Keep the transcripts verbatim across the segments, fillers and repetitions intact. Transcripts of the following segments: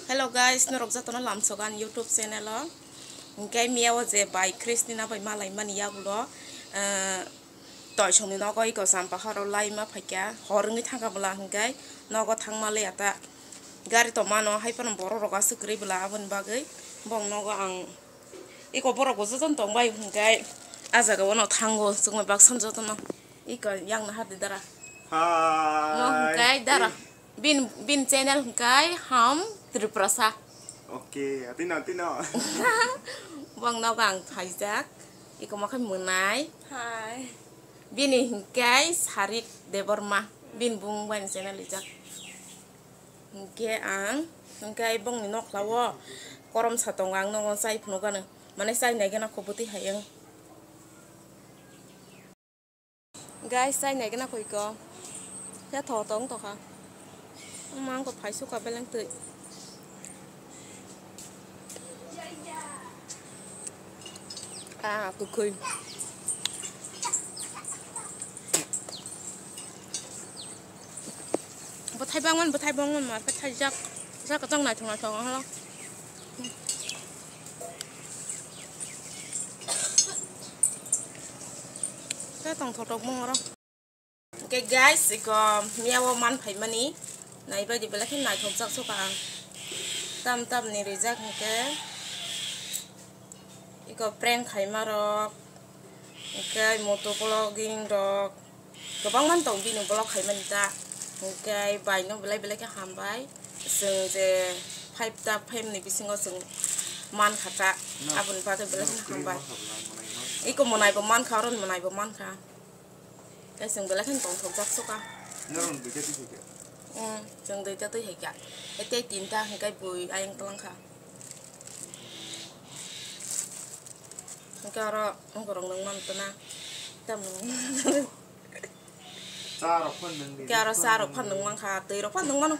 Hello guys, norok jotono lamsogo ani YouTube channel o. Hwnkhe miya o je bai Christina bai malaimani yagulo, eh, toisongni nogo iko Champahar o laima phaikha, hor wngwi thangkha bwla hwnkhe nogo thangma liya ta. Gari tongmano hai phano borok rok aswk kwrwi bwla aboni bagwi bong nogo ang iko borok bo jotono tongbai hwnkhe ah jaga o no thango chwngno baksa jotono. Iko yang nahardi dara. Mo Hi. Hwnkhe dara. Bin, bin channel hwnkhe Ham Triprasa. Oke, atino, atino. Bong nogo ang phaijak. Iko mo khe mwnai. Hi. Bini hwnkhe Sarik Debbarma. Bin bung bai channel rijak. Hwnkhe ang, hwnkhe bongni nokla o korom sa tongo, ang nogo chai phunukgano. Mane chai nai gana kho bwtwi hai wng. Guys, chai nai gana kho iko. Khe tho tong tokha. Wngma wngkha phai sukha beleng twi. Ah, kwkhwi. Bwthai bangmani, bwthai bangmani, mar khe thaijak. Jaka jang naithok naithok ang hala. Khe tongthok tok bung oro. Hwnkhe guys, iko miya o man phaimani naibaidi belai khe naithokjak sukha ang. Tam tamni rijak hwnkhe iko prank khaimarok, hwnkhe moto vlogging rok kwbangma tong bini vlog khaimani ta. Hwnkhe baino belai belai khe hambai. Chwng je five ta family bisingo chwng mankha ta, aboni bagwi belai kheno hambai. Iko mwnaibo mankha, oro mwnaibo mankha. Tei chwng belai kheno tongthokjak sukha. Norok duita twi hai kha? Hmm, chwng duita twi hai kha. Tei tinta hwnkhe bui ayang twlang kha. Hwnkhe oro wngkorok nung mantwna. Tamo. Cha rok phan nung di. Hwnkhe oro cha rok phan nung mankha, twi rok phan nung mano.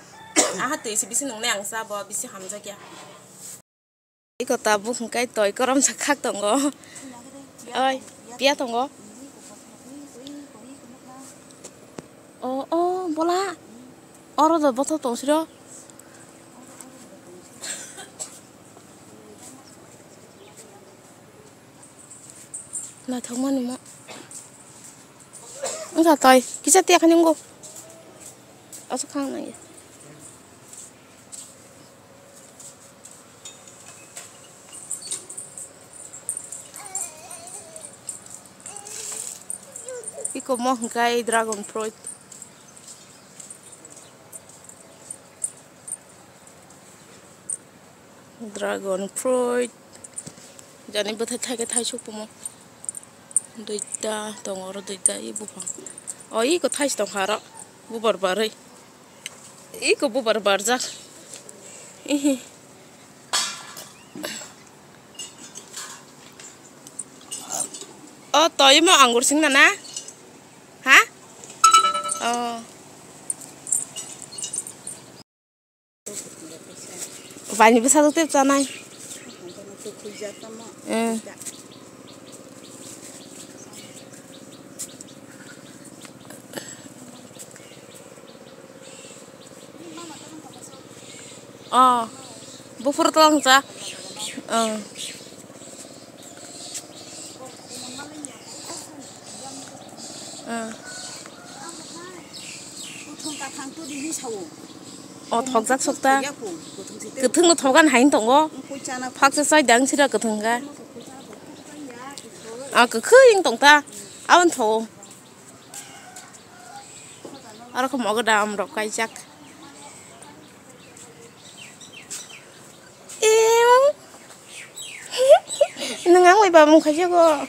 Aha twi se bisi nungnai ang cha bo bisi hamjakya. Iko tabuk hwnkhe twi korom sa khak tongo. Oi, piya tongo. O, o, bola. Oro do bothop tong siro. Naithok mani mo. Wngkha twi, kisa tiya khe nungo. Aswk khang nangya. Iko mo hwnkhe dragon fruit. Dragon fruit. Jani bwthai thai khe thai suk tongmo. Duita tongo oro duita i buphang. O iko thai se tongkha aro. Bubar barwi. Iko bubar barjak. Ihi. O twi mo angur sing na na? Ha? O. Baini bwsa tei chanai. Eh. Oh, buphuru tongsa. Oh. Oh. O thokjak sukta. Kwthwng no thogan hain tongo. Phaksa chai dang sira kwthwng ga. A kwkhwi wng tong ta. Abon tho. Aro khe mogo dam rok kaijak. Ew. Nwng ang bai ba mung khaijak go.